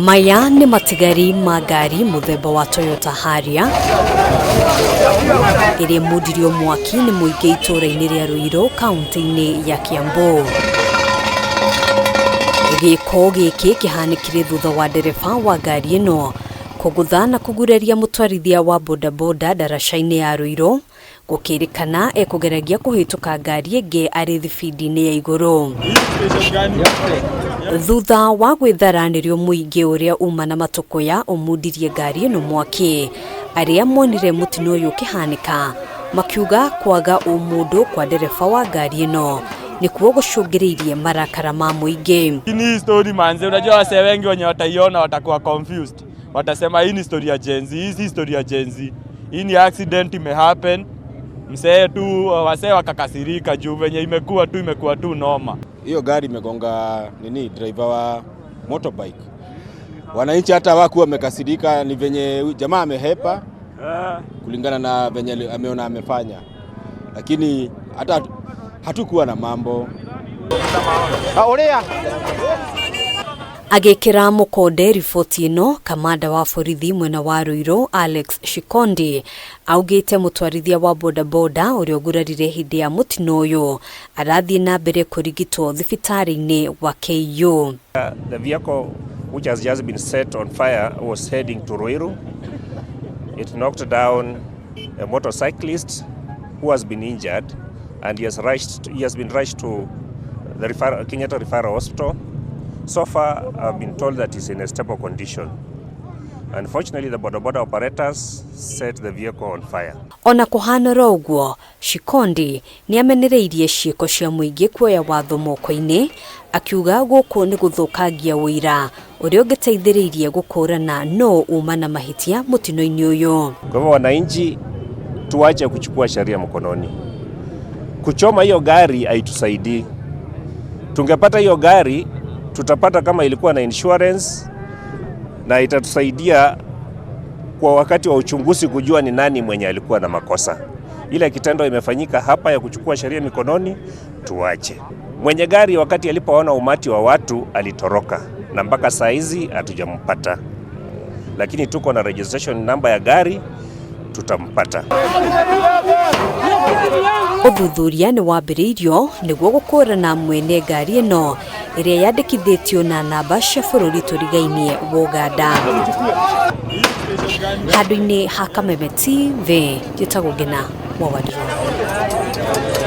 Maya nĩ matigari ma ngari mũthemba wa Toyota Harrier ĩrĩa ĩmundirio mwaki nĩ mũingĩ itũũra-inĩ rĩa Ruiru kaunti-inĩ ya Kiambu. Gĩko gĩkĩ kĩhanĩkire thutha wa ndereba wa ngari ĩno kũgũtha na kũguraria mũtwarithia wa bodaboda ndaraca-inĩ ya Ruiru gũkĩrĩkana ekũgeragia kũhĩtũka ngari ĩngĩ arĩ thibindi-inĩ ya igũrũ. Thutha wa gwĩthara nĩrĩo mũingĩ ũrĩa uma na matũkũya ũmundirie ngari ĩno mwaki. Arĩa monire mũtino ũyũ ũkĩhanĩka makiuga kwaga ũmũndũ kwa ndereba wa ngari ĩno nĩkuo gũcũngĩrĩirie marakara ma mũingĩ. Hii story manze, unajua wasee wengi wenye wataiona watakuwa confused, watasema hii ni story ya Gen Z. Hii si story ya Gen Z, hii ni accident imehappen, msee tu wasee wakakasirika juu venye imekuwa tu noma. Hiyo gari imegonga nini, driver wa motorbike. Wananchi hata hawakuwa wamekasirika, ni venye jamaa amehepa kulingana na venye ameona amefanya, lakini hata hatukuwa na mambo. Agĩkĩra mũkonde riboti ĩno, kamanda wa borithi mwena wa Ruiru Alex Shikondi augĩte mũtwarithia wa bodaboda ũrĩa ũgurarire hĩndĩ ya mũtino ũyũ arathiĩ na mbere kũrigitwo thibitarĩ-inĩ wa KU. The vehicle which has just been set on fire was heading to Ruiru. It knocked down a motorcyclist who has been injured and he has been rushed to the Kenyatta Referral Hospital. So far, I've been told that he's in a stable condition. Unfortunately, the boda boda operators set the vehicle on fire. Ona kũhana oro ũguo, Shikondi nĩ amenereirie ciĩko cia mũingĩ kuoya watho moko-inĩ, akiuga gũkũ nĩ gũthũkangia ũira ũrĩa ũngĩteithĩrĩirie gũkũrana no uma na mahĩtia mũtino-inĩ ũyũ. Kwa hivyo wananchi, tuache kuchukua sheria mkononi. Kuchoma hiyo gari haitusaidii. Tungepata hiyo gari, tutapata kama ilikuwa na insurance na itatusaidia kwa wakati wa uchunguzi kujua ni nani mwenye alikuwa na makosa. Ile kitendo imefanyika hapa ya kuchukua sheria mikononi, tuache. Mwenye gari wakati alipoona umati wa watu alitoroka, na mpaka saa hizi hatujampata, lakini tuko na registration number ya gari, tutampata. Ũthuthuria nĩ wambĩrĩirio nĩguo gũkũrana mwene ngari ĩno ĩrĩa yandĩkithĩtio na namba cia bũrũri tũrigainie wa Uganda. Handũ-inĩ ha Kameme TV, njĩtagwo Ngina wa Wandirũ.